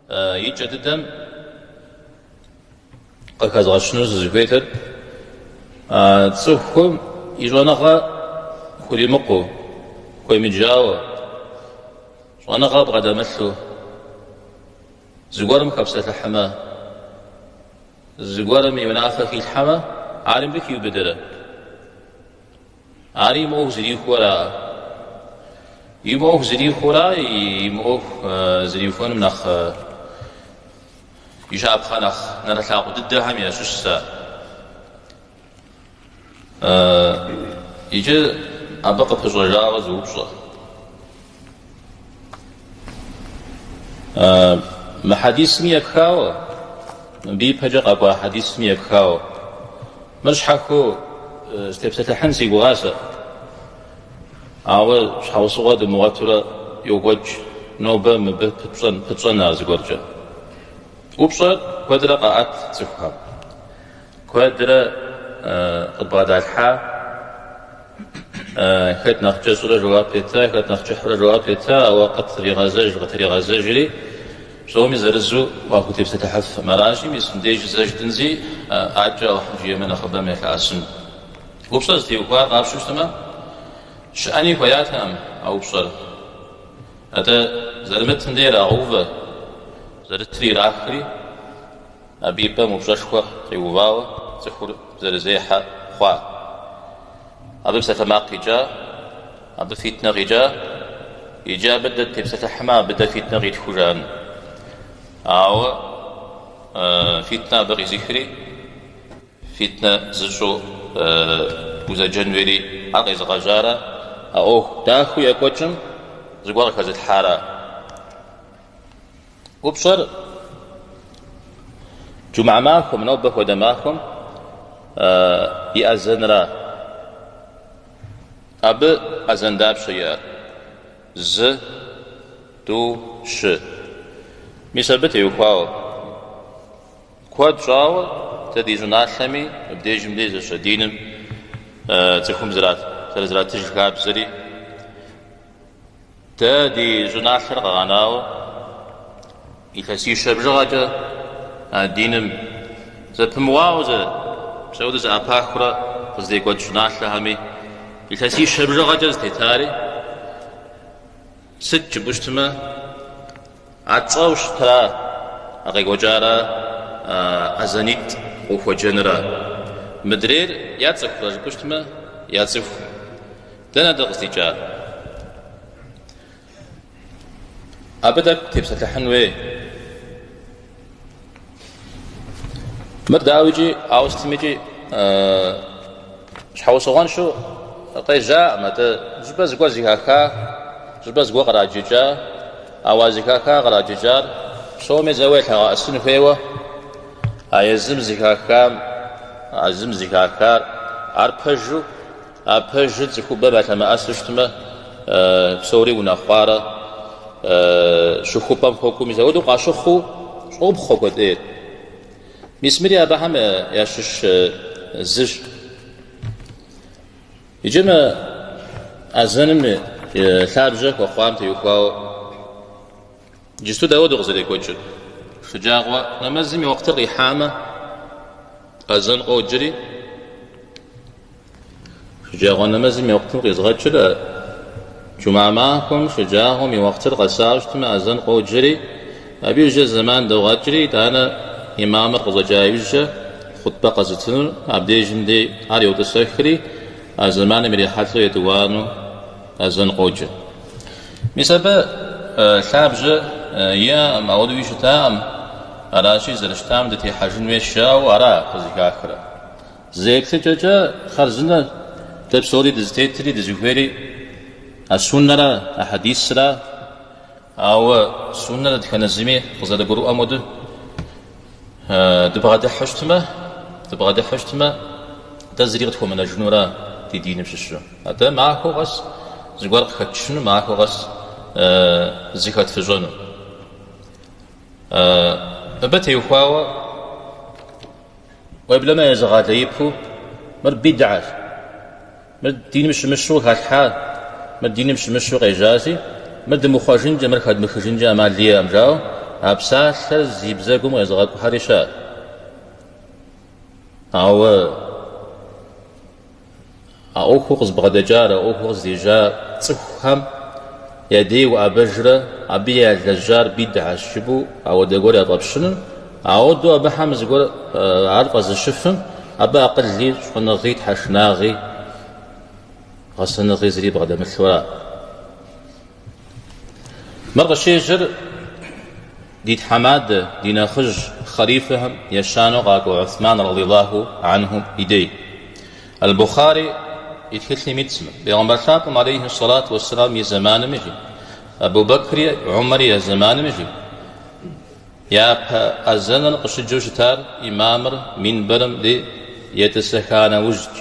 Икӏэ дыдэм къыхэзгъэщыну сызыхуейтыр цӏыхум и щӏэныгъэ хуримыкъуу, хуемыджауэ, щӏэныгъэ бгъэдэмылъу зыгуэрым хэпсэлъыхьмэ, зыгуэрым и унафэ хилъхьэмэ, ари мыбы хиубыдэрэ? Ари и мыӏуэху зэрихуэра? И мыӏуэху зэрихуэра, и мыӏуэху зэрихуэным нэхъ и щапхъэ нэхъ нэрылъагъу дыдэхэм ящыщщ ар. Иджы абы къыпыщӏэжауэ зы упщӏэ. Мы хьэдисми епхауэ, мыбы ипэкӏэ къэкӏуа хьэдисми епхауэ. Мыр щхьэхуэу сытепсэлъыхьын си гугъа сэ. Ауэ щхьэусыгъуэ дымыгъуэтурэ йокӏуэкӏ нобэ мыбы пытщӏэн ар зыгуэркӏэ. Упщӏэр куэдрэ къаӏэт цӏыхухэм. Куэдрэ къыдбгъэдалъхьа, хэт нэхъ кӏэщӏрэ жэуап ета, хэт нэхъ кӏыхьрэ жэуап ета, ауэ къытригъэзэж, къытригъэзэжри, псоми зырызу уахутепсэлъыхьыфкъым. Аращи, мис мыбдеж зэ жытӏэнщи, адэкӏэ Алыхьым жиӏэмэ нэхъыбэм ялъэӏэсын. Упщӏэр зытеухуар къапщтэу щытмэ, щыӏэни хуеятэкъым а упщӏэр. Атӏэ зэрымытым де ирагъэувэ, зэрытри ирахри, Абы и пӏэм упщӏэшхуэ къиувауэ цӏыхур зэрызехьэ хъуа. Абы псалъэмакъ къикӏа, абы фитнэ къикӏа, иджы абы дэ дытепсэлъыхьмэ, абы дэ фитнэ къитхыу жаӏэн. Ауэ фитнэ абы къизыхри, фитнэ зыщӏу узэджэн хуейри ар къезыгъэжьара, а ӏуэху дахэу екӏуэкӏым зыгуэр къыхэзылъхьара. Упщӏэр джумгьэ махуэм, нобэ хуэдэ махуэм и азэнра? Абы азэн дапщэ иӏэр? Зы, тӏу, щы. Мис абы теухуауэ. Куэд щӏауэ дэ ди щӏыналъэми, мыбдежым дей зэщэ диным цӏыхум зэрызратыж хабзэри, Дэ ди щӏыналъэр къэгъэнауэ илъэсищэ бжыгъэкӏэ а диным зэпымыуауэ зэ псэуду зэӏэпахыурэ къыздекӏуэкӏ щӏыналъэхэми илъэсищэ бжыгъэкӏэ зытетари сыт жыпӏэу щытмэ, а тщӏэу щытра, а къекӏуэкӏара азэнитӏ къыхуэджэныра. Мыдрейр яцӏыхурэ жыпӏэу щытмэ, яцӏыху. Дэнэ дэ къыздикӏар? Абы тӏэкӏу тепсэлъыхьын хуей. Мыр дауикӏи, ауэ сытмикӏи щхьэусыгъуэншэу къежьаӏым, атӏэ щӏыпӏэ зыгуэр зэхаха, щӏыпӏэ зыгуэр къраджыкӏа, ауэ а зэхаха къраджыкӏар псоми зэуэ ялъэгъэӏэсын хуейуэ, а езым зэхахам, а зым зэхахар, ар пэжу, А пэжыр цӏыхубэм ялъэмыӏэсу щытмэ, псори унэхъуарэ щыхупӏэм хуэкӏуэу мис апхуэдэу къащыхъуу щӏопхъуэ куэдӏейр. Мис мыри абыхэм ящыщ зыщ. Иджы мы азэным лъабжьэ хуэхъуам теухуауэ иджысту дауэдэу къызэрекӏуэкӏыр? Шэджагъуэ нэмэзым и уэхътыр къихьамэ, азэн къоджэри, Шэджагъуэ нэмэзым и уэхътым къизгъэкӏыр джумгьэ махуэм шэджагъуэм и уэхътыр къэсауэ щытмэ, азэн къоджэри, абы иужькӏэ зэман догъэкӏри, итӏанэ имамыр къыщӏэкӏа иужькӏэ хъутӏбэ къэзытынур абдежым дей ар йотӏысэхри, а зэманым ирихьэлӏэу етӏуанэу азэн къоджэ. Мис абы лъабжьэ иӏэкъым, ауэдэуи щытакъым, аращи, зэрыщытам дытехьэжын хуейщ жаӏэу ара къызыхахрэ. Зы еплъыкӏэкӏэ хъарзынэ дэ псори дызытетри дызыхуейри а суннэра, а хьэдисра, ауэ суннэр дэтхэнэ зыми къызэрыгурыӏуэм хуэдэу дыбгъэдыхьэу щытмэ, дыбгъэдыхьэу щытмэ, дэ зыри къытхуэмынэжынура ди диным щыщу. Атӏэ махуэ къэс зыгуэр къыхэтчыну, махуэ къэс зыхэтфыщӏэну. Мыбы теухуауэ Уеблэмэ езыгъэлеипэу, мыр бидгьэщ, мыр диным щымыщу къыхалъхьа, мыр диным щымыщу къежьащи, мыр дымыхъуэжынкӏэ, мыр хэдмыхыжынкӏэ ӏэмал иӏэкъым, жаӏэу. а псалъэр зи бзэгум къезыгъэкӏухэри щыӏэщ. Ауэ а ӏуэхур къызыбгъэдэкӏар, а ӏуэхур къыздежьа цӏыхухэм я дей уӏэбэжрэ абы ялэжьар бидгьэщ жыпӏэу ауэдэ гуэр яфӏэпщыным, ауэдэу абыхэм зыгуэр ар фӏэзыщыфым, абы акъыли, щӏэныгъи, тхьэшынагъи, гъэсэныгъи зыри бгъэдэмылъу ара. Мыр къыщежьэр ди тхьэмадэ, ди нэхъыжь хъалифэхэм ещанэу къакӏуэ Усман радиаллаху анхум и дей. Аль-Бухари и тхылъым итщ мыр. Бегъымбар лъапӏэм алейхи сэлату уэсселам и зэмаными жи, Абу Бэкри Умэри я зэмаными жи, япэ азэныр къыщыджэу щытар имамыр минбэрым дей етӏысэха нэужькӏ.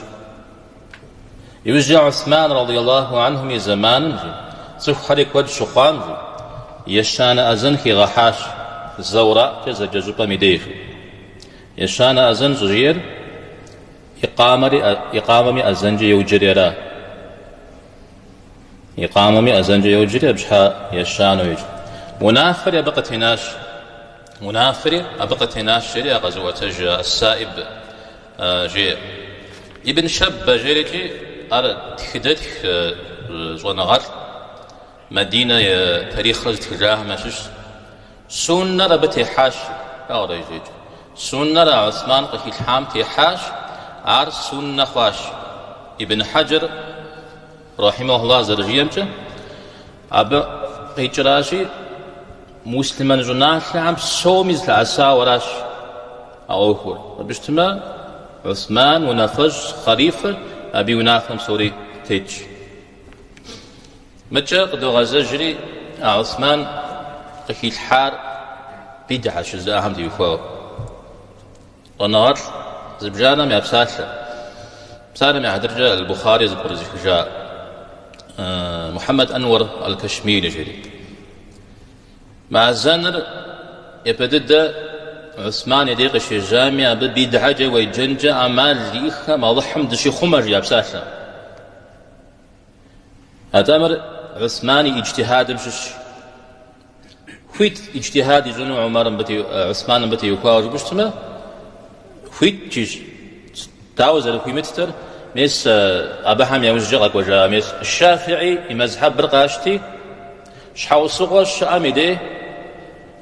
Иужькӏэ Усман радиаллаху анхум и зэманым жи, цӏыхухэри куэд щыхъуам жи, ещанэ азэн хигъэхьащ Зэураӏкӏэ зэджэ щӏыпӏэм и деж. Ещанэ азэн щӏыжиӏэр икъамэри, икъамэми азэнкӏэ йоджэри ара. Икъамэми азэнкӏэ йоджэри, абы щхьа ещанэу йоджэ. Унафэри абы къытенащ. Унафэри абы къытенащ, жери а къэзыӏуэтэж Ас-Саиб Жеӏэ. Ибн Шэббэ жерикӏи, ар тхыдэтх щӏэныгъэлӏ, Мадинэ и тарихъыр зытхыжахэм ящыщщ. Суннэр абы техьащ, лъагъурэ ижекӏ. Суннэр а Усман къыхилъхьам техьащ, ар суннэ хъуащ. Ибн Хьэджэр рахьимэхуллах зэрыжиӏэмкӏэ, абы къикӏращи, Муслъымэн щӏыналъэхэм псоми зылъэӏэсауэ аращ а ӏуэхур. Абы щытмэ, Усман унафэщӏ, хъалифэ, абы и унафэм псори тетщ. Мыкӏэ къыдогъэзэжри, а Усман къыхилъхьар бидгьэщ жызыӏэхэм теухуауэ. Щӏэныгъэлӏ зыбжанэм я псалъэ. Псалъэм и хьэтыркӏэ Аль-Бухари зыпкърызыхыжа Мухьэммэд Ануар Аль-Кашмири жери. Мы азэныр япэ дыдэ Усман и дей къыщежьами, абы бидгьэкӏэ уеджэнкӏэ ӏэмал иӏэххэм Алыхьым дыщихъумэ, жи а псалъэм. Атӏэ мыр Усман и иджтихьадым щыщ. Хуит иджтихьад ищӏыну Умар мыбы Усман мыбы теухуауэ жыпӏэу щытмэ, хуитщ. Дауэ зэрыхуимыттэр, мес абыхэм яужькӏэ къэкӏуэжа мес Шафии и мэзхьэбыр къащти, щхьэусыгъуэ щыӏэм и дей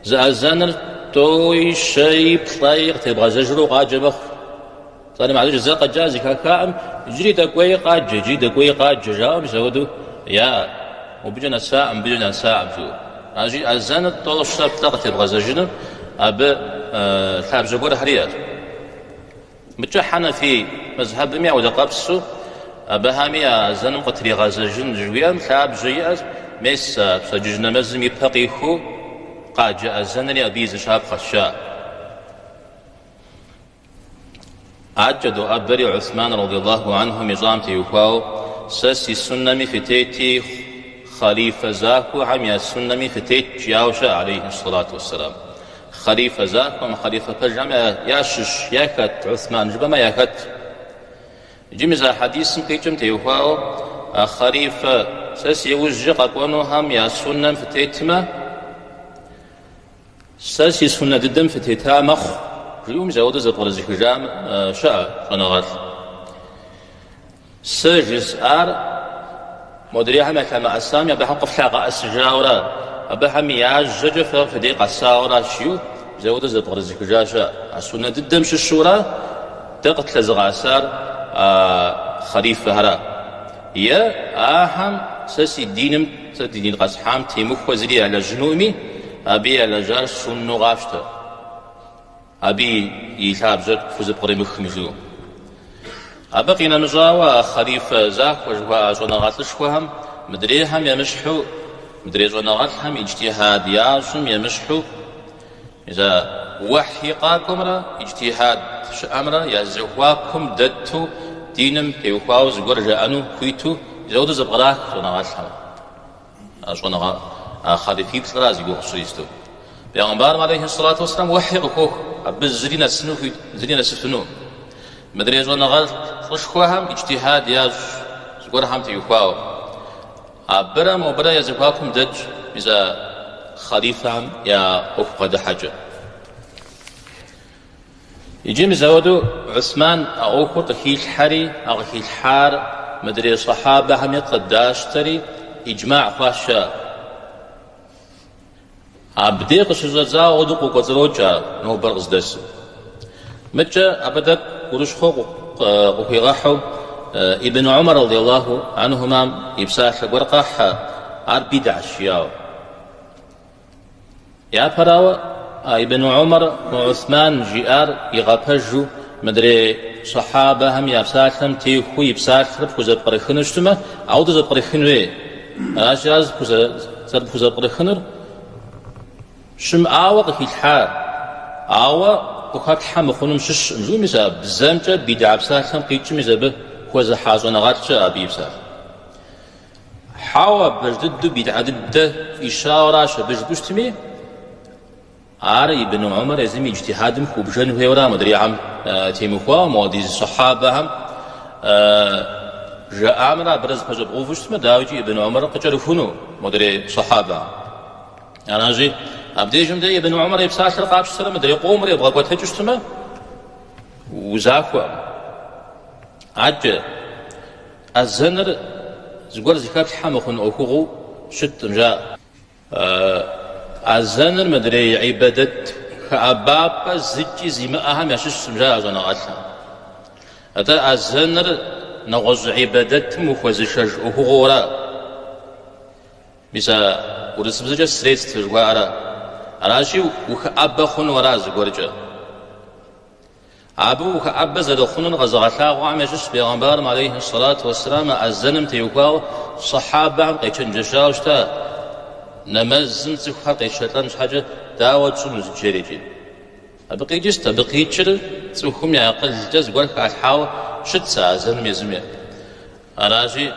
зы азэныр тӏои, щэи, плӏэи къытебгъэзэжурэ укъаджэ мэхъу. Псалъэм и хьэтыркӏэ зэ къэджа зэхахаӏым, иджыри тӏэкӏуей къаджэ, иджыри тӏэкӏуей къаджэ, жаӏэу мис апхуэдэу яӏэ. Мобыкӏэ нэсаӏым, мыбыкӏэ нэсаӏым, жиӏэу. Аращи, азэныр тӏо, щэ, плӏэ къытебгъэзэжыным абы лъабжьэ гуэрхэр иӏэщ. Мыкӏэ Хьэнэфий мэзхьэбыми апхуэдэ къабзэу абыхэми а азэным къытригъэзэжын жыхуиӏэм лъабжьэ иӏэщ, мес а пщэдджыжь нэмэзым и пэ къихуэу къаджэ азэнри абы и зы щапхъэщ, жаӏэ. Адэкӏэ доӏэбэри Усман радиаллаху анхум ищӏам теухуауэ, Сэ си суннэми фытети, хъалифэ захуэхэм я суннэми фытет, жиӏауэ щыӏэ, алейхи сэлату уэсселам. Хъалифэ захуэм, хъалифэ пэжхэм ящыщ, яхэт, Усман жыпӏэмэ яхэт. Иджы мис а хьэдисым къикӏым теухуауэ, а хъалифэ сэ си ужькӏэ къэкӏуэнухэм я суннэм фытетмэ, Сэ си суннэ дыдэм фытета мэхъу, жиӏэу мис ауэдэу зэпкърызыхыжам щыӏэ щӏэныгъэлӏ. Сэ жысӏар модрейхэм ялъэмыӏэсами, абыхэм къыфлъагъэӏэсыжауэра, абыхэм я жьэкӏэ фэ фи дей къэсауэращ, жиӏэу мис ауэдэу зэпкърызыхыжа щыӏэ. А суннэ дыдэм щыщура дэ къытлъэзыгъэӏэсар а хъалифэхэра? Е ахэм сэ си диным, сэ дин къэсхьам темыхуэ зыри ялэжьынуӏыми, абы ялэжьар сунну къафщтэ, абы и лъабжьэр пхузэпкъримыхми, жиӏэу. Абы къинэмыщӏауэ, а хъалифэ захуэ жыхуаӏэ щӏэныгъэлӏышхуэхэм мыдрейхэм емыщхьу, мыдрей щӏэныгъэлӏхэм иджтихьад ящӏым емыщхьу, Мис а уэхьи къакӏуэмрэ иджтихьад щыӏэмрэ я зэхуакум дэту диным теухуауэ зыгуэр жаӏэну хуиту мис ауэдэу зэпкърах щӏэныгъэлӏхэм. А щӏэныгъэ а хъалифиплӏра зи гугъу сщӏыр иджыпсту. Бегъымбарым алейхи сэлату уэсселам уэхьи къыхуох, абы зыри нэсыну хуит, зыри нэсыфыну. Мыдрей щӏэныгъэлӏышхуэхэм иджтихьад ящӏ зыгуэрхэм теухуауэ. Абырэ мобырэ я зэхуакум дэтщ, мис а. хъалифэхэм я ӏуэху бгъэдыхьэкӏэ. Иджы мис ауэдэу Гьусман а ӏуэхур къыхилъхьэри, а къыхилъхьар мыдрей сахьабэхэми къыдащтэри, иджмагь хъуащ ар. Абдей къыщыщӏэдзауэ ауэдэу къыкӏуэцӏрокӏ ар нобэр къыздэсым. Мыдкӏэ абы тӏэкӏу гурыщхъуэ къыхуигъэхьу Ибн Умар радиаллаху анхумам и псалъэ гуэр къахь, ар бидгьэщ жиӏауэ. Япэрауэ, а Ибн Умар Гьусман жиӏар игъэпэжу мыдрей сахьабэхэм я псалъэм техуэу и псалъэр пхузэпкърыхыну щытмэ, ауэдэу зэпкърыхын хуей. Аращи, ар зэрыпхузэпкърыхынур щымыӏауэ къыхилъхьар, ауэ къыхэплъхьэ мыхъунум щыщкъым жиӏэу, мис а бзэмкӏэ бидгьэ псалъэм къикӏым мис абы хуэзыхьа щӏэныгъэлӏ щыӏэ абы и псалъэ. Хьэуэ, пэж дыдэу бидгьэ дыдэ фӏищауэращ абы жыпӏэу щытми, ар Ибн Умар езым и иджтихьадым хыубжэн хуейуэра мыдрейхэм темыхуауэ, моуэдиз сахьабэхэм жаӏамрэ абырэ зэпэщӏэбгъэувэу щытмэ, дауикӏи Ибн Умар къыкӏэрыхуну модрей сахьабэхэм. Аращи, абдежым дэ Ибн Умар и псалъэр къапщтэрэ мыдрей къомыр ебгъэкӏуэтэкӏыу щытмэ, узахуэкъым. Адэкӏэ. Азэныр зыгуэр зыхэплъхьэ мыхъун ӏуэхугъуэу щыткъым, жаӏэ. Азэныр мыдрей ӏибадэт хэӏэбапӏэ зыкӏи зимыӏэхэм ящыщкъым, жаӏэ щӏэныгъэлӏхэм. Атӏэ азэныр нэгъуэщӏ ӏибадэтым ухуэзышэж ӏуэхугъуэу ара? Мис а урысыбзэкӏэ средство жыхуаӏэра? Аращи, ухэӏэбэ хъуну ара зыгуэркӏэ? Абы ухэӏэбэ зэрыхъунур къэзыгъэлъагъуэхэм ящыщщ бегъымбарым алейхи сэлату уэсселам азэным теухуауэ сахьабэхэм къечэнджэщауэ щыта, нэмэзым цӏыхухэр къетшэлӏэн щхьэкӏэ дауэ тщӏыну сыт жери икӏи. Абы къикӏыр сыт? Абы къикӏыр цӏыхум я акъылкӏэ зыгуэр халъхьауэ щытщ а азэным езым. Аращи,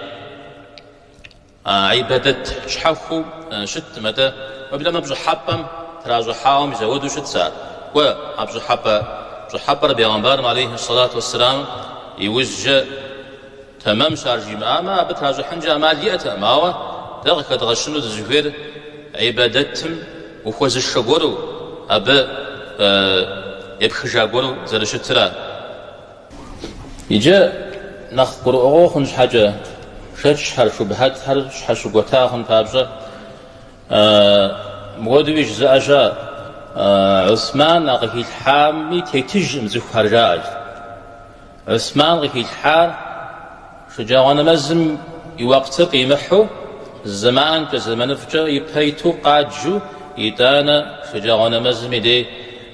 А ӏибадэт щхьэхуэу щыткъым, атӏэ уеблэмэ пщӏыхьэпӏэм тращӏыхьауэ мис ауэдэу щытщ ар. Кӏуэ, а пщӏыхьэпӏэ, пщӏыхьэпӏэр бегъымбарым алейхи сэлату уэсселам иужькӏэ тэмэмщ ар жимыӏамэ, абы тращӏыхьынкӏэ ӏэмал иӏэтэкъым, ауэ дэ къыхэдгъэщыну дызыхуейр ӏибадэтым ухуэзышэ гуэру, абы епхыжа гуэру зэрыщытыра. Иджы нэхъ гурыӏуэгъуэ хъун щхьэкӏэ, шэчхэр, шубхьэтхэр щхьэщыгуэта хъун папщӏэ, мыуэдуи жызыӏэ щыӏэ, Гьусман а къыхилъхьами тетыжкъым цӏыхухэр жаӏэж. Гьусман къыхилъхьар шэджагъуэ нэмэзым и уэкътыр къимыхьу, зэманкӏэ, зэманыфӏкӏэ ипэ иту къаджэу, итӏанэ шэджагъуэ нэмэзым и дей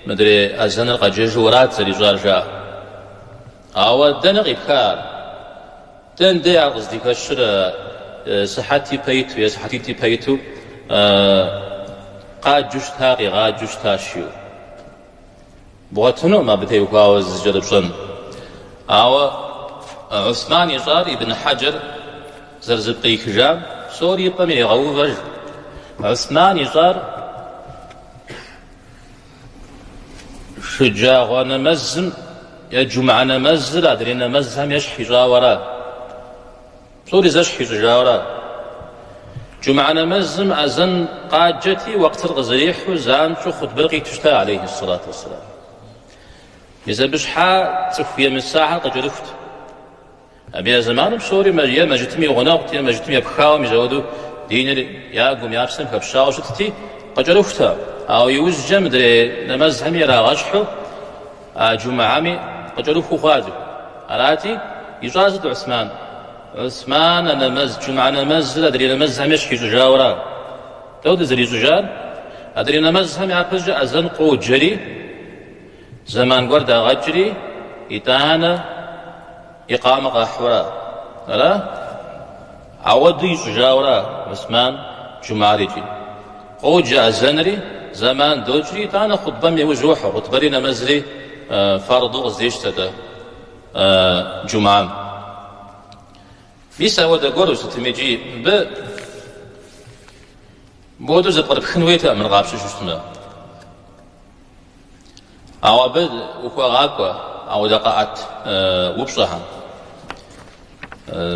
Мыдрей азэныр къэджэжу арат зэрищӏар, жаӏэ. Ауэ дэнэ къипха ар? Дэнэ дей ар къыздихэщыр сыхьэт ипэ иту е сыхьэтитӏ ипэ иту къаджэу щыта, къигъаджэу щытащ, жиӏэу. Бгъуэтынукъым абы теухуауэ зыкӏэрыпщӏэн. Ауэ Гьусман ищӏар Ибн Хьэджэр зэрызэпкърихыжам псори и пӏэм ирегъэувэж. Гьусман ищӏар Шэджагъуэ нэмэзым е джумгьэ нэмэзыр адрей нэмэзхэм ещхь ищӏауэ ара? Псори зэщхь ищӏыжауэ ара? Джумгьэ нэмэзым азэн къаджэти, уэкътыр къызэрихьу занщӏэу хъутбэр къиту щыта, алейхи сэлату уэсселам. Мис абы щхьа цӏыху емысахэр къыкӏэрыхут. Абы я зэманым псори е мэжджытым и гъунэгъут, е мэжджытым епхауэ мис ауэдэу диныр я гум, я псэм хэпщауэ щытти, къыкӏэрыхутэкъым. Ауэ иужькӏэ мыдрей нэмэзхэми ирагъэщхьу, а джумгьэми къыкӏэрыхуу хъуа цӏыху. Арати, ищӏар сыт Гьусман? Гьусман а нэмэз, джумгьэ нэмэзыр адрей нэмэзхэм ещхь ищӏыжауэ ара? Дауэ дызэрищӏыжар? Адрей нэмэзхэм япэщӏыкӏэ азэн къоджэри, зэман гуэр дагъэкӏри, итӏанэ Икъамэ къахьура? Ара? Ауэдэу ищӏыжауэра Гьусман джумгьэр икӏи? Къоджэ азэнри, зэман докӏри, итӏанэ хъутбэм иужь уохьэ, хъутбэри нэмэзри фарду къыздещтэ-тӏэ джумгьэм. Мис ауэдэ гуэру сытым икӏи мыбы мыуэдэу зэпкърыпхын хуейтэкъым мыр къапщтэу щытмэ. Ауэ абы ухуагъакӏуэ ауэдэ къаӏэт упщӏэхэм.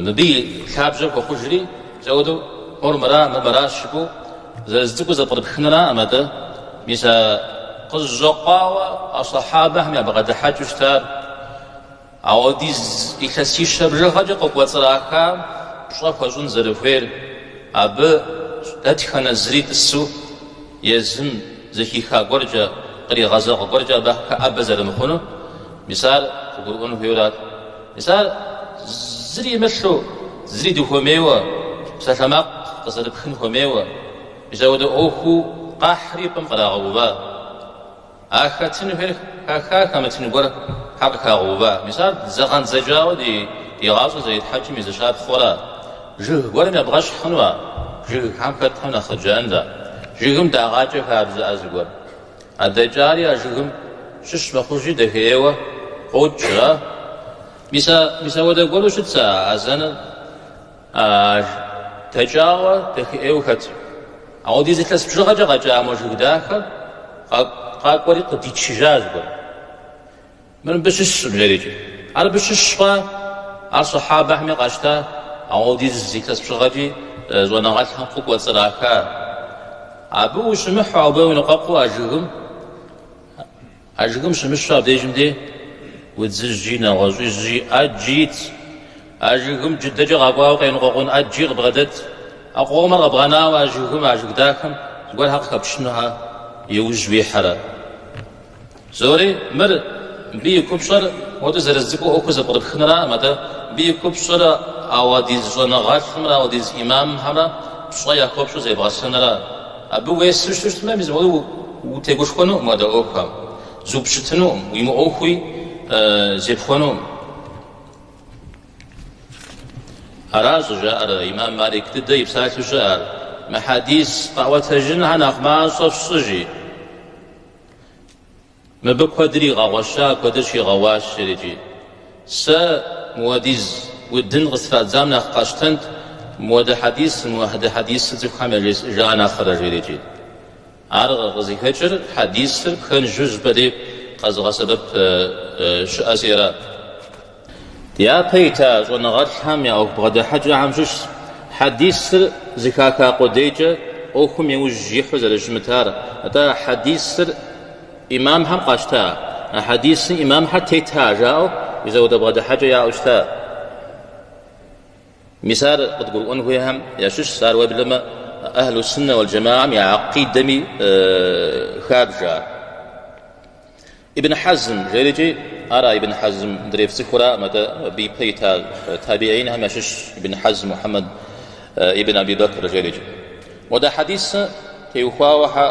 Мыбы и лъабжьэр хуэхъужри, мис ауэдэу мор мыра, мыр мыращ жыпӏэу. Зырыз цӏыкӏуу зэпкърыпхынраӏым, атӏэ мис а къызэщӏэкъуауэ а сэхьабэхэм я бгъэдыхьэкӏэу щытар, ауэдиз илъэсищэ бжыгъэкӏэ къыкӏуэцӏрахам пщӏэ хуэщӏын зэрыхуейр, абы дэтхэнэ зыри тӏысу езым зэхиха гуэркӏэ, къригъэзэгъ гуэркӏэ абы хэӏэбэ зэрымыхъуну, мис ар къыгурыӏуэн хуейуэрат. Мис ар зыри имылъу, зыри дыхуэмейуэ, псалъэмакъ къызэрыпхын хуэмейуэ, мис апхуэдэ ӏуэхуу къахьри пӏэм кърагъэува. А хэтын хуейр хаха, хэмытын гуэрхэр къыхагъэува. Мис ар зэгъэндзэкӏауэ ди гъащӏэр зэретхьэкӏым и зы щапхъэура. Жыг гуэрым ебгъэщхь хъуну ар? Жыгхэм хэтхэм нэхъ къыджаӏэнт. Жыгым дагъакӏэ хабзэӏэ зыгуэр. А дэкӏари а жыгым щыщ мэхъужри дахэӏейуэ къокӏ, ара? Мис а, мис ауэдэ гуэру щытщ а азэныр, а дэкӏауэ дахэӏейуэ хэт. Ауэдиз илъэс бжыгъэкӏэ къэкӏа мо жыг дахэр къакӏуэри къыдичыжа зыгуэр. Мыр мыбы щыщкъым, жерикӏи. Ар абы щыщ хъуа, ар сэхьабэхэми къащта, ауэдиз илъэс бжыгъэкӏи щӏэныгъэлӏхэм къыкӏуэцӏраха. Абы ущымыхьу, абы уеныкъуэкъуу а жыгым, а жыгым щымыщу абдежым дей удзыжьи, нэгъуэщӏыжьи, ӏэджи итщ. А жыгым джыдэкӏэ къэкӏуауэ къеныкъуэкъун ӏэджи къыбгъэдэт. А къомыр къэбгъэнауэ а жыгым, а жыг дахэм зыгуэрхэр къыхэпчыну иужь уихьэрэ? Зори, мыр мыбы и купщӏэр мыуэдэу зырыз цӏыкӏуу ӏуэхур зэпкърыпхынраӏым, атӏэ мыбы и купщӏэр ауэдиз щӏэныгъэлӏымрэ ауэдиз ӏимамхэмрэ пщӏэ яхуэпщӏу зебгъэсэнра. Абы уесэу щытмэ, мис мыуэдэу утегушхуэнукъым мыуэдэ ӏуэхухэм, зупщытынукъым, уимыӏуэхуи зепхуэнукъым. Аращ щӏыжаӏэр, имам Малик дыдэ и псалъэу щыӏэр, мы хьэдис къэӏуэтэжынхэр нэхъ мащӏэ фщӏы, жи. Мыбы куэдыр игъэгъуэща, куэдыр щигъэуащ, жерикӏи. Сэ мыуэдиз удын къыстрадзам нэхъ къэсщтэнт, мыуэдэ хьэдис, мыуэдэ хьэдисыр цӏыхухэм яжесӏэжа нэхърэ, жерикӏи. Ар къызыхэкӏыр хьэдисыр пхэнжу зыщӏыпӏэ дей къэзыгъэсэбэп щыӏэси ара. Дяпэ ита щӏэныгъэлӏхэм я ӏуэху бгъэдыхьэкӏэхэм щыщщ хьэдисыр зэхаха къудейкӏэ ӏуэхум иужь ихьу зэрыщымытар. Атӏэ а хьэдисыр ӏимамхэм къащта, а хьэдисым ӏимамхэр тета жаӏэу мис апхуэдэ бгъэдыхьэкӏэ яӏэу щыта. Мис ар къыдгурыӏуэн хуейхэм ящыщщ, ар уеблэмэ Ахьлу Суннэ уал Джэмаам я акъидэми хабжэ ар. Ибн Хьэзм жерикӏи, ар а Ибн Хьэзм мыдрей фцӏыхураӏым, атӏэ абы ипэ ита табиинхэм ящыщщ Ибн Хьэзм Мухьэммэд ибн Аби Бэкр жерикӏи. Модэ хьэдисым теухуауэ хьэ,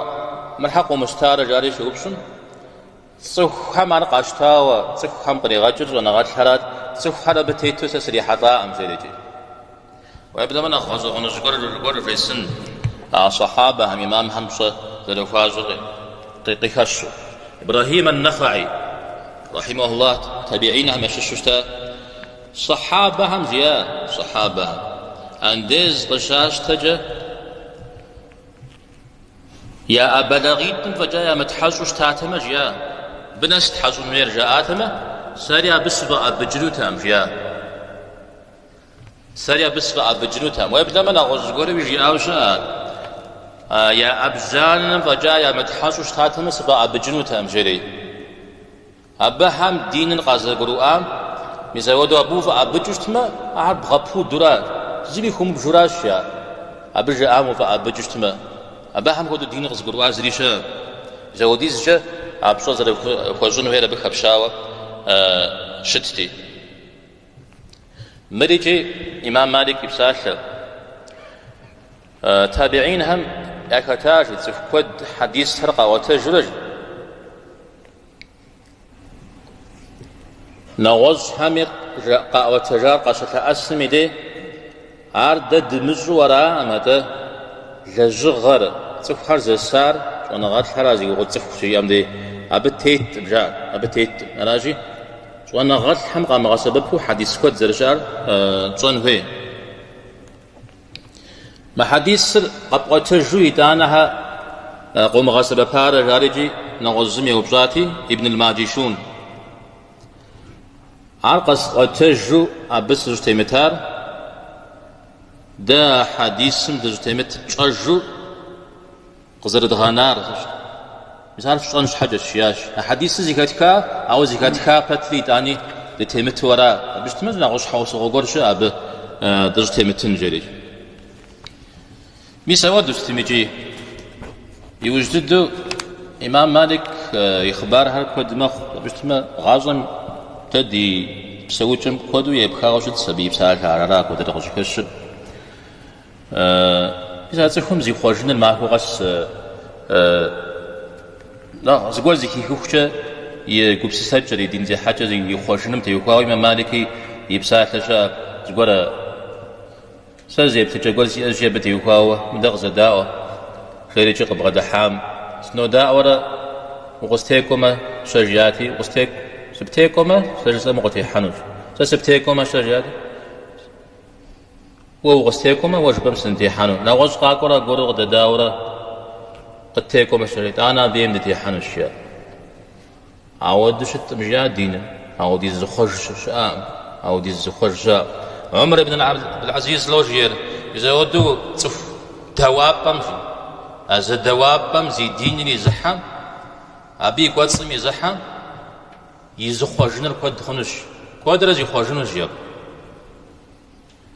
мыр хьэ къыумыщтарэ жари щеупщӏым, цӏыхухэм ар къащтауэ, цӏыхухэм къригъэкӏыр щӏэныгъэлӏхэрат, цӏыхухэр абы тету сэ срихьэлӏакъым жерикӏи. Уеблэмэ нэхъ гъэщӏэгъуэныжь гуэр гуэр жесын а сэхьабэхэм, имамхэм пщӏэ зэрыхуащӏыр къыхэщу. Ибрахим ан-Нэхъаи, рахьимахуллах, табиинхэм ящыщу щыта сэхьабэхэм жиӏа, сэхьабэхэм андез къыщащтэкӏэ я ӏэбэлагъитӏым фӏэкӏа ямытхьэщӏу щытатэмэ, жиӏа, мыбы нэс тхьэщӏын хуейр жаӏатэмэ, сэри абы сыфӏэӏэбыкӏынутэкъым, жиӏа. Сэри абы сыфӏэӏэбыкӏынутэкъым. Уеблэмэ нэгъуэщӏ зыгуэрми жиӏауэ щыӏэ ар. Я ӏэбжьанэм фӏэкӏа ямытхьэщӏу щытатэмэ, сыфӏэӏэбыкӏынутэкъым, жери. Абыхэм диныр къазэрыгурыӏуам, мис апхуэдэу абы уфӏэӏэбыкӏыу щытмэ, ахэр бгъэпудуращ, зыми хыумыбжуращ, жаӏэ. Абы жаӏам уфӏэӏэбыкӏыу щытмэ, абыхэм хуэдэу диныр къызыгурыӏуа зыри щыӏэкъым. Мис апхуэдизкӏэ а пщӏэ зэрыхуэщӏын хуейр абы хэпщауэ щытти. Мыр икӏи имам Малик и псалъэ. Табиинхэм яхэта, жи, цӏыху куэд хьэдисхэр къаӏуэтэжурэ, жи. Нэгъуэщӏхэми къаӏуэтэжар къащылъэӏэсым и дей, ар дэ дымыщӏу араӏым, атӏэ лэжьыгъэр, цӏыхухэр зэсар, щӏэныгъэлӏхэр а зи гугъу цӏыху щиӏэм дей, абы теткъым, жаӏэ, абы теткъым. Аращи, Щӏэныгъэлӏхэм къамыгъэсэбэпу хьэдис куэд зэрыщыӏэр тщӏэн хуей. Мы хьэдисыр къэпӏуэтэжу итӏанэ хьэ къыумыгъэсэбэпарэ жари икӏи нэгъуэщӏ зым еупщӏати, Ибн аль-Маджишун. Ар къэсӏуэтэжу абы сыщӏытемытар, дэ а хьэдисым дыщӏытемытыр тщӏэжу. къызэрыдгъэнар. Мис ар фщӏэн щхьэкӏэщ, жиӏащ. А хьэдисыр зэхэтха, ауэ зэхэтха пэтри итӏани дытемыту ара? Абы щытмэ, зы нэгъуэщӏ щхьэусыгъуэ гуэр щыӏэ абы дыщӏытемытын, жери. Мис ауэдэу щытым икӏи. Иужь дыдэу имам Малик и хъыбархэр куэд мэхъу. Абы щытмэ, гъащӏэм дэ ди псэукӏэм куэду епхауэ щытщ абы и псалъэхэр, ара куэдрэ къыщӏыхэщыр. Мис а цӏыхум зихъуэжыныр махуэ къэс нэхъ зыгуэр зэхихыхукӏэ и гупсысэкӏэр, и дин зехьэкӏэр ихъуэжыным теухуауэ имам Малики и псалъэ щыӏэ зыгуэр сэ зы еплъыкӏэ гуэр сиӏэщи абы теухуауэ мыдэ къызэдаӏуэ, жерикӏи къыбгъэдыхьам, сынодаӏуэрэ укъыстекӏуэмэ, щэ жиӏати, укъыстекӏу, сыптекӏуэмэ, сэ жысӏэм укъытехьэнущ, сэ сыптекӏуэмэ, щэ жиӏати, Уэ укъыстекӏуэмэ, уэ жыпӏэм сынытехьэну. Нэгъуэщӏ къакӏуэрэ аргуэру къыдэдауэрэ къыттекӏуэмэ, щэ, итӏанэ абы ейм дытехьэнущ, жиӏэ. Ауэдэу щыткъым, жиӏа диныр, ауэдиз зыхъуэж щыӏэкъым, ауэдиз зыхъуэж щыӏэкъым. Умар ибн Абдул-Азиз лӏо жиӏэр, мис ауэдэу цӏыху дэуапӏэм, жи, а зэдэуапӏэм зи диныр изыхьэм, абы и кӏуэцӏым изыхьэм, и зыхъуэжыныр куэд хъунущ, куэдрэ зихъуэжынущ, жиӏэ.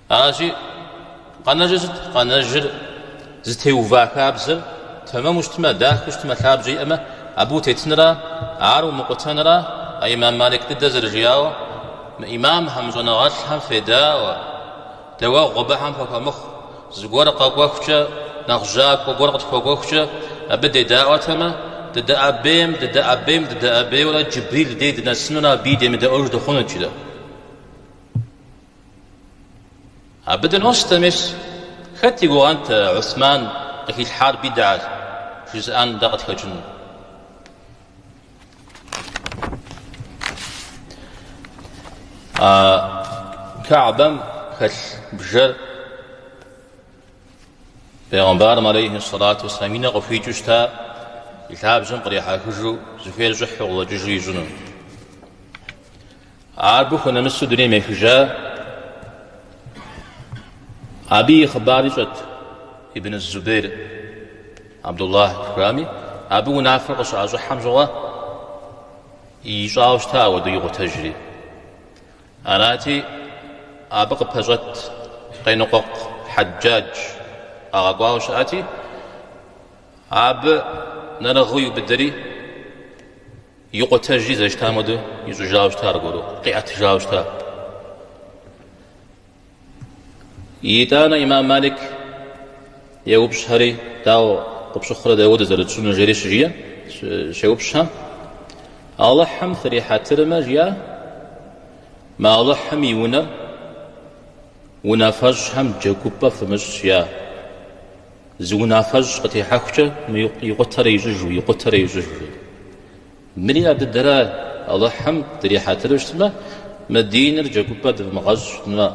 Аращи, къэнэжыр сыт? Къэнэжыр зытеува хабзэр тэмэму щытмэ, дахэу щытмэ, лъабжьэ иӏэмэ, абы утетынра, ар умыкъутэнра, а имам Малик дыдэ зэрыжиӏауэ, мы имамхэм, щӏэныгъэлӏхэм федаӏуэ, дэуэгъу абыхэм фахуэмыхъу, зыгуэр къэкӏуэхукӏэ, нэхъ жьакӏуэ гуэр къытхуэкӏуэхукӏэ, абы дедаӏуэтэмэ, дыдэӏэбейм, дыдэӏэбейм, дыдэӏэбейуэрэ Джибрил дей дынэсынурэ абыи демыдэӏуэж дыхъунут, жиӏэ. Абы дынос дэ, мис, хэт и гугъэнт Усман къыхилъхьар бидгьэщ жызыӏэн дэ къытхэкӏыну? А Кэгьбэм хэлъ бжэр Бегъымбарым алейхи сэлату уэсэлам и нэ къыхуикӏыу щыта и лъабжьэм кърихьэхыжу, зыхуейр щӏыхьу къыщӏэкӏыжу ищӏыну. Абы хунэмысу дунейм ехыжа, абы и хъыбар ищӏэт Ибн Зубейр Абдуллах жыхуаӏэми, абы унафэр къыщыӏэщӏыхьэм щыгъуэ ищӏауэ щыта ауэдэу икъутэжри. Арати, абы къыпэщӏэт къеныкъуэкъу Хьэджадж къагъэкӏуауэ щыӏэти, абы нэрыгъыу иубыдэри, Икъутэжри зэрыщытам хуэдэу ищӏыжауэ щыта аргуэру, къиӏэтыжауэ щыта. Итӏанэ имам Малик еупщӏхэри, дауэ къыпщыхъурэ дауэ дызэрытщӏынур жери щыжиӏэм, щеупщӏхэм, Алыхьым фрихьэтырмэ, жиӏа, мы Алыхьым и унэр унафэщӏхэм джэгупӏэ фымыщӏ, жиӏа. Зы унафэщӏ къытехьэхукӏэ икъутэрэ ищӏыжу, икъутэрэ ищӏыжу. Мыри ар дыдэра Алыхьым дрихьэтыру щытмэ, мы диныр джэгупӏэ дывмыгъэщӏ щытмэ.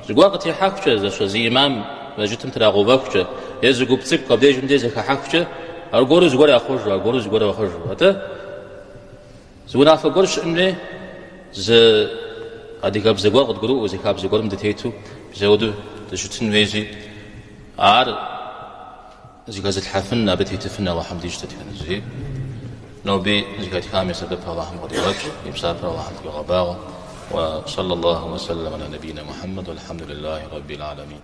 Зыгуэр къытехьэхукӏэ, зэщэ зы имам мэжджытым трагъэувэхукӏэ, е зы гуп цӏыкӏу абдежым дей зэхыхьэхукӏэ, аргуэру зыгуэр яхъуэжу, аргуэру зыгуэр яхъуэжу. Атӏэ, зы унафэ гуэр щыӏэн хуей, зы адыгэбзэ гуэр къыдгурыӏуэу, зы хабзэ гуэрым дытету, мис ауэдэу дыщытын хуейщи, Ар зыхэзылъхьэфын, абы тетыфын Алыхьым дищӏ дэтхэнэ зыри. Ноби зыхэтхам и сэбэп Алыхьым къыдигъэкӏ, и псапэр Алыхьым тхуигъэбагъуэ. Уэ саллаллаху уэ сэллам аля набийна Мухьэммэд, уэлхьэмдулиллахи раббил аламин.